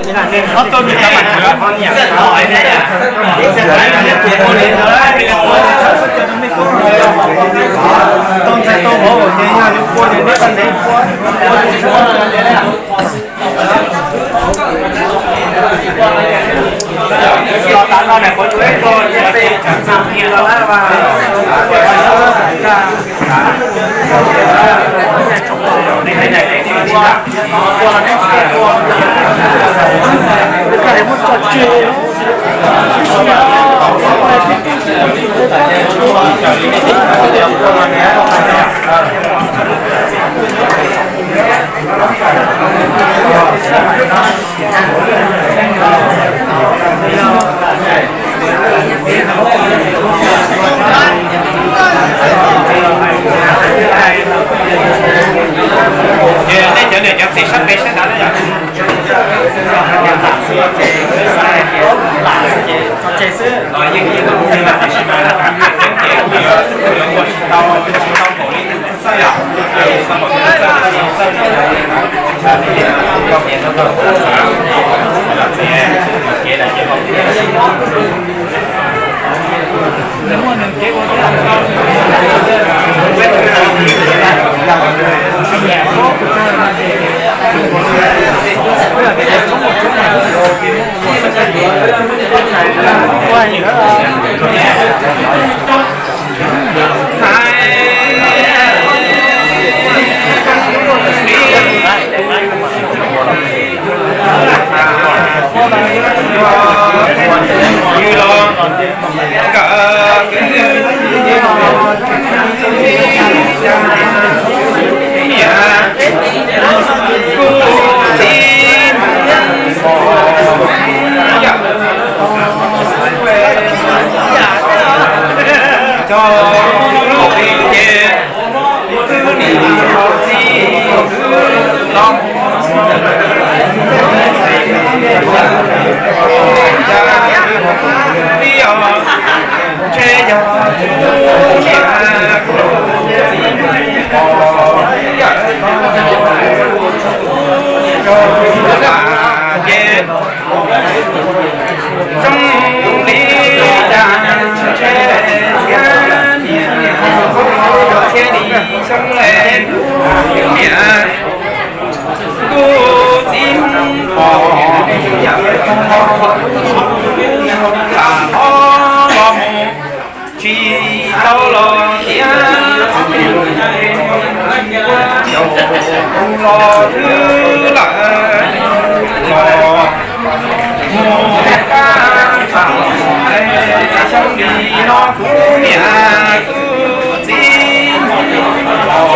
Ces nej cov niam cov txiv sab pem sab nrad na yom. Tsis tau los tias caum los twb lawm los mus kab xyoo li no kuv niam kuv txiv los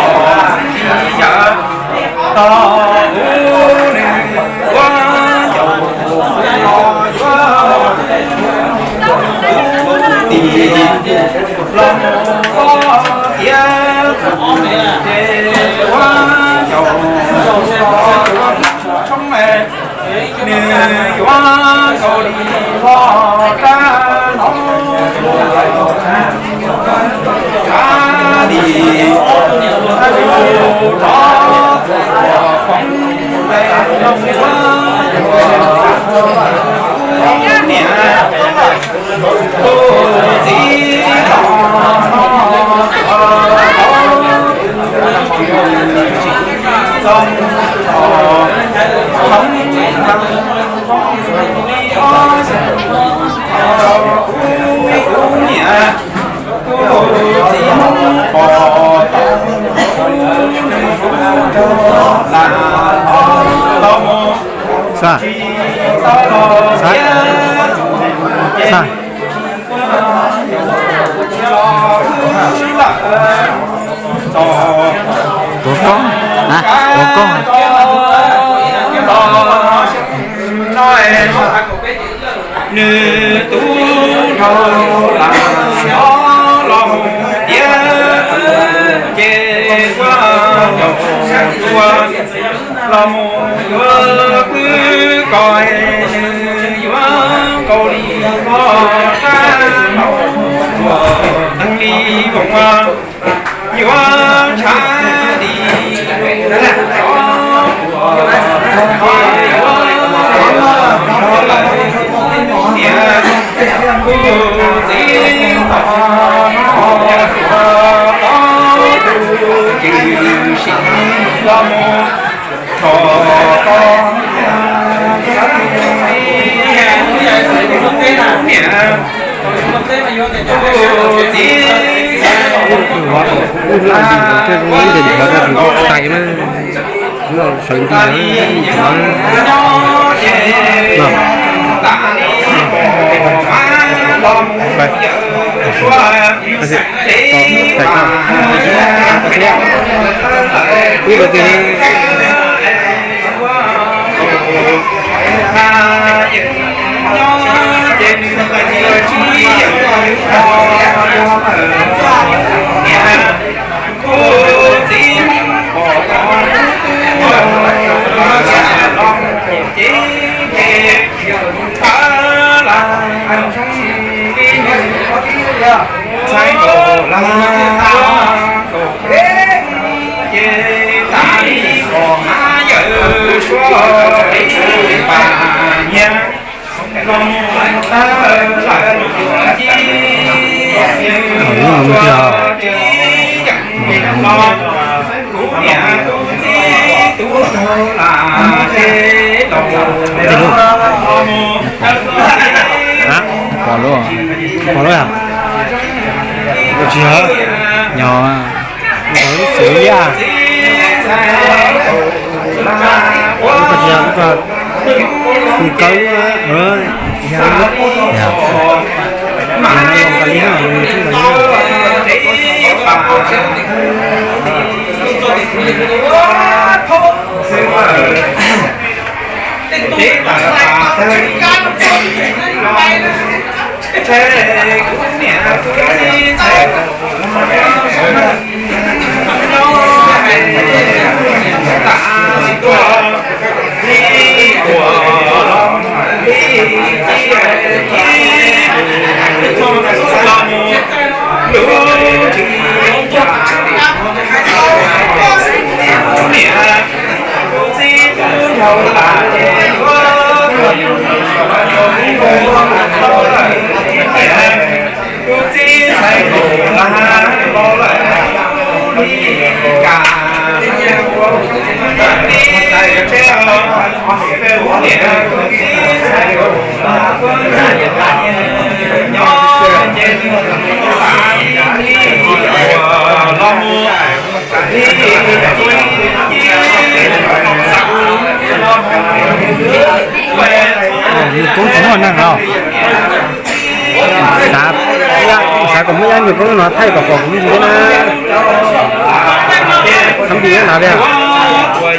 tsis yawm tau kuv nws ua caum los yuav kuv tim los mus tiav ces ua caum tshoob nws yuav nkaus li los rab no. Rab li rov poov pes los ua niam tus txiv los no. Xav, xav, xav. Ua koob, ua koob. Nws tub nraug lam nyob los tiav ces ua caum ua los mus yuav kwv koj nws yuav nkaus li los rab no uas teeb li voos yuav ntshav li los yuav Tus ntawd thiaj zoo ib ntes nthuav rau tus tais na, sawv nti nthuav na. Ib tus tiag. Pom lawm, pom lawm. Tsis yog, yog pom lub xeev liab. Lub ko tsis yog, lub ko tus kawg, yog lub, yog, yog no los nkaus li no, los nkaus li no. Nws kuj tsis muaj neeg os. Xav, xav kom muaj ib nyuag koob no thaij kom pom kuv me ntsis thiab na. Thab npis na tiag. Pab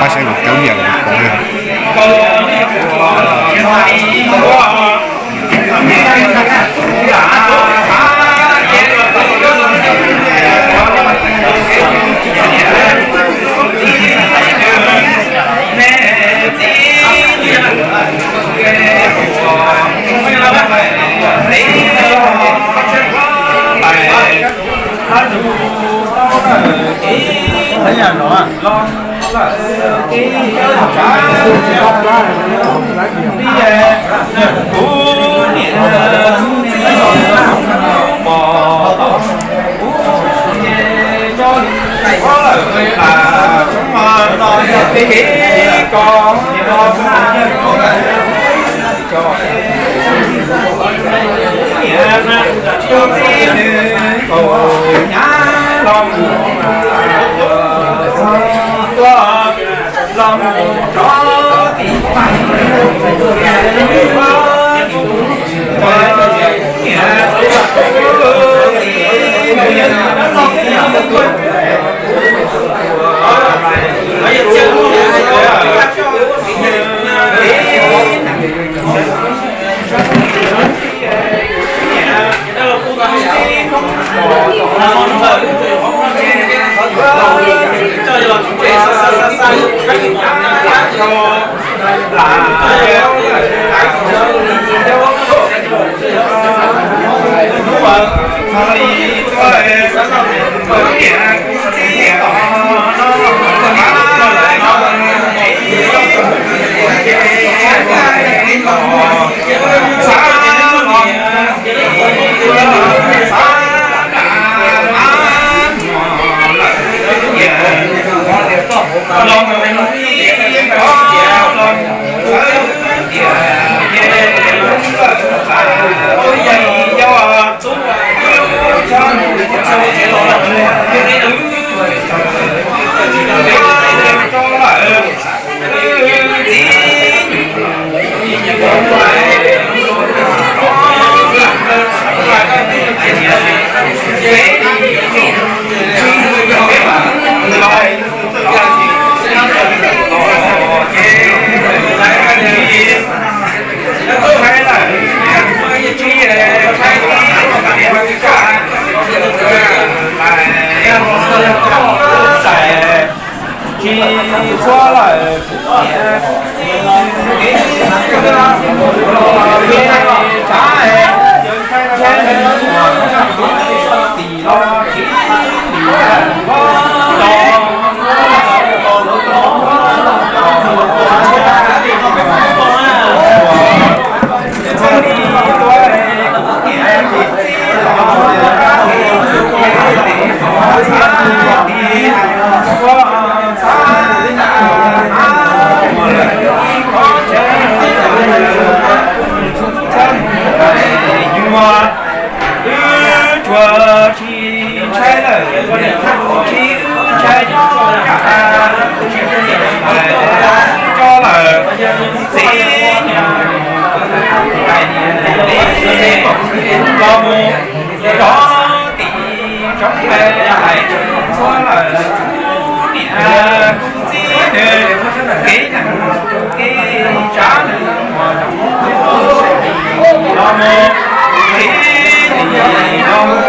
saib kuv cov niam los pom na. Los Tsis txhua lawm,